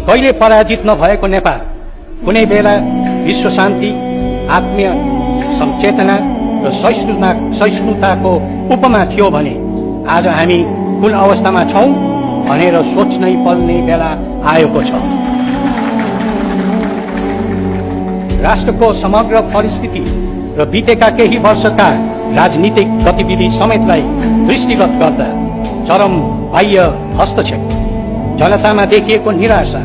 कहिले पराजित नभएको नेपाल कुनै बेला विश्व शान्ति, आत्मीय संचेतना र सहिष्णुताको उपमा थियो भने आज हामी कुन अवस्थामा छौं भनेर सोच्नै पर्ने बेला आएको छ। राष्ट्रको समग्र परिस्थिति र बितेका केही वर्षका राजनीतिक गतिविधि समेतलाई दृष्टिगत गर्दा चरम बाह्य हस्तक्षेप, जनतामा देखिएको निराशा,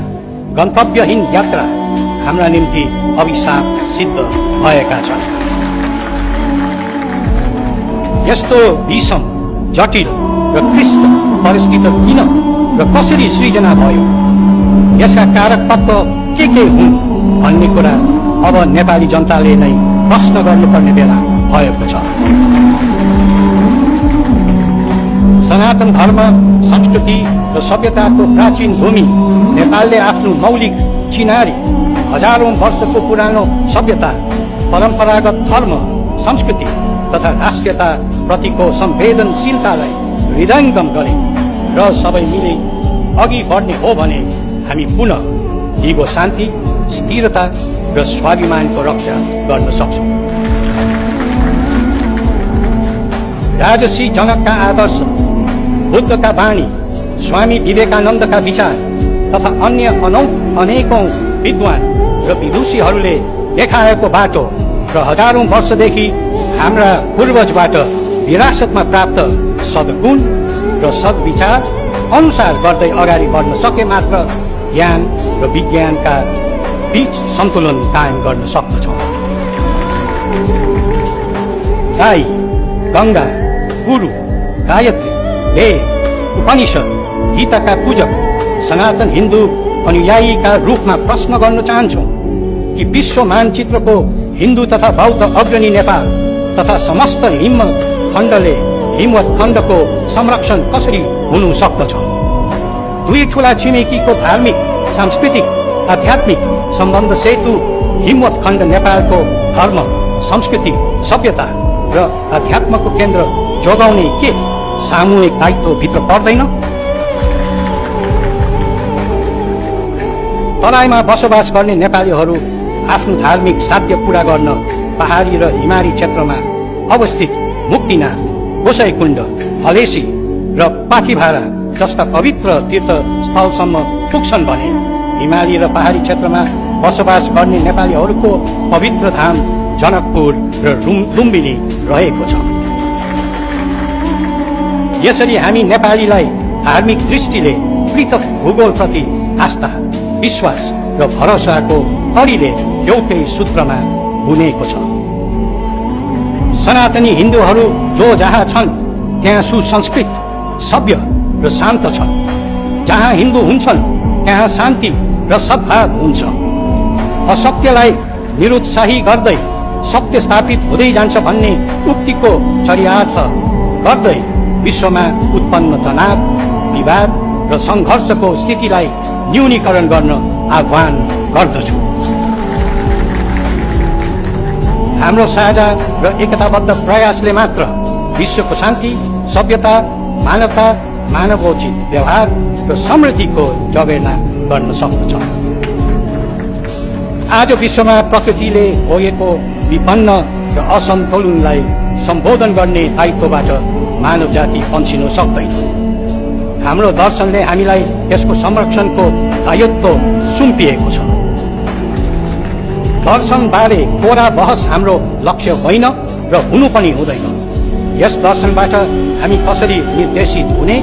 गन्तव्यहीन यात्रा हाम्रा निम्ति अभिशाप सिद्ध भएका छन्। यस्तो विषम, जटिल र क्लिष्ट परिस्थिति किन र कसरी सृजना भयो, यसका कारक तत्व के हुन् भन्ने कुरा अब नेपाली जनताले नै प्रश्न गर्नुपर्ने बेला भएको छ। सनातन धर्म, संस्कृति र सभ्यताको प्राचीन भूमि नेपालले आफ्नो मौलिक चिनारी, हजारौं वर्षको पुरानो सभ्यता, परम्परागत धर्म, संस्कृति तथा राष्ट्रियता प्रतिको संवेदनशीलतालाई हृदयङ्गम गरे र सबै मिले अघि बढ्ने हो भने हामी पुनः दिगो शान्ति, स्थिरता र स्वाभिमानको रक्षा गर्न सक्छौं। राजर्षि जनकका आदर्श, बुद्धका वाणी, स्वामी विवेकानन्दका विचार तथा अन्य अनेकौं विद्वान र विदुषीहरूले देखाएको बाटो र हजारौं वर्षदेखि हाम्रा पूर्वजबाट विरासतमा प्राप्त सद्गुण र सद्विचार अनुसार गर्दै अगाडि बढ्न सके मात्र ज्ञान र विज्ञानका बीच सन्तुलन कायम गर्न सक्दछौँ। गाई, गंगा, गुरु, गायत्री, वेद, उपनिषद, गीताका पूजक, सनातन हिन्दू अनुयायीका रूपमा प्रश्न गर्न चाहन्छौं कि विश्व मानचित्रको हिन्दू तथा बौद्ध अग्रणी नेपाल तथा समस्त हिमवत खण्डको संरक्षण कसरी हुनु सक्दछ? दुई ठूला छिमेकीको धार्मिक, सांस्कृतिक, आध्यात्मिक सम्बन्ध सेतु हिमवत खण्ड नेपालको धर्म, संस्कृति, सभ्यता र अध्यात्मको केन्द्र जोगाउने के सामूहिक दायित्व भित्र पर्दैन? तराईमा बसोबास गर्ने नेपालीहरू आफ्नो धार्मिक साध्य पूरा गर्न पहाडी र हिमाली क्षेत्रमा अवस्थित मुक्तिनाथ, गोसाईकुण्ड, हलेसी र पाथिभारा जस्ता पवित्र तीर्थस्थलसम्म पुग्छन् भने हिमाली र पहाडी क्षेत्रमा बसोबास गर्ने नेपालीहरूको पवित्र धाम जनकपुर र लुम्बिनी रहेको छ। यसरी हामी नेपालीलाई धार्मिक दृष्टिले पृथक भूगोलप्रति आस्था, विश्वास र भरोसाको कडीले एउटै सूत्रमा बुनेको छ। सनातनी हिन्दूहरू जो जहाँ छन् त्यहाँ सुसंस्कृत, सभ्य र शान्त छन्। जहाँ हिन्दू हुन्छन् त्यहाँ शान्ति र सद्भाव हुन्छ। असत्यलाई निरुत्साही गर्दै सत्य स्थापित हुँदै जान्छ भन्ने उक्तिको चर्यार्थ गर्दै विश्वमा उत्पन्न तनाव, विवाद र संघर्षको स्थितिलाई न्यूनीकरण गर्न आह्वान गर्दछु। हाम्रो साझा र एकताबद्ध प्रयासले मात्र विश्वको शान्ति, सभ्यता, मानवता, मानवोचित व्यवहार र समृद्धिको जगेर्ना गर्न सक्दछ। आज विश्वमा प्रकृतिले भोगेको विपन्न र असन्तुलनलाई सम्बोधन गर्ने दायित्वबाट मानव जाति पन्छिनु सक्दैन। हाम्रो दर्शनले हामीलाई यसको संरक्षणको दायित्व सुम्पिएको छ। दर्शनबारे कोरा बहस हाम्रो लक्ष्य होइन र हुनु पनि हुँदैन। यस दर्शनबाट हामी कसरी निर्देशित हुने,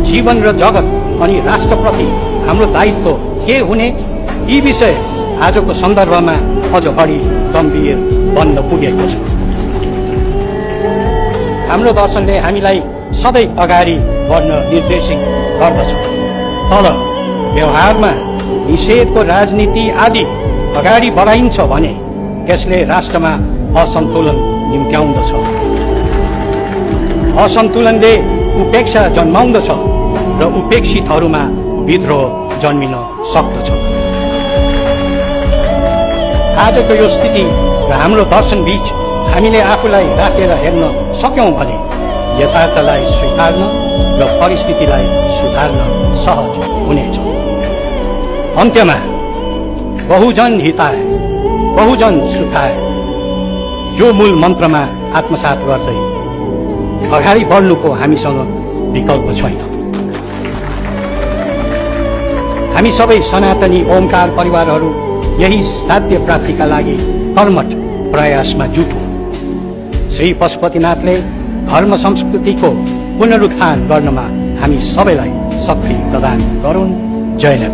जीवन र जगत अनि राष्ट्रप्रति हाम्रो दायित्व के हुने, यी विषय आजको सन्दर्भमा अझ बढी गम्भीर बन्न पुगेको छ। हाम्रो दर्शनले हामीलाई सधैँ अगाडि बढ्न निर्देशित गर्दछ, तर व्यवहारमा निषेधको राजनीति आदि अगाडि बढाइन्छ भने त्यसले राष्ट्रमा असन्तुलन निम्त्याउँदछ। असन्तुलनले उपेक्षा जन्माउँदछ र उपेक्षितहरूमा विद्रोह जन्मिन सक्दछ। आजको यो स्थिति र हाम्रो दर्शन बीच हामीले आफूलाई राखेर हेर्न सक्यौं भने यथार्थलाई स्वीकार्न र परिस्थितिलाई सुधार्न सहज हुनेछ। अन्त्यमा बहुजन हिताय बहुजन सुखाय यो मूल मन्त्रमा आत्मसात गर्दै अगाडि बढ्नुको हामीसँग विकल्प छैन। हामी सबै सनातनी ओमकार परिवारहरू यही साध्य प्राप्तिका लागि कर्मठ प्रयासमा जुटौं। श्री पशुपतिनाथले धर्म संस्कृतिको पुनरुत्थान गर्नमा हामी सबैलाई शक्ति प्रदान गरून्। जय नेपाल।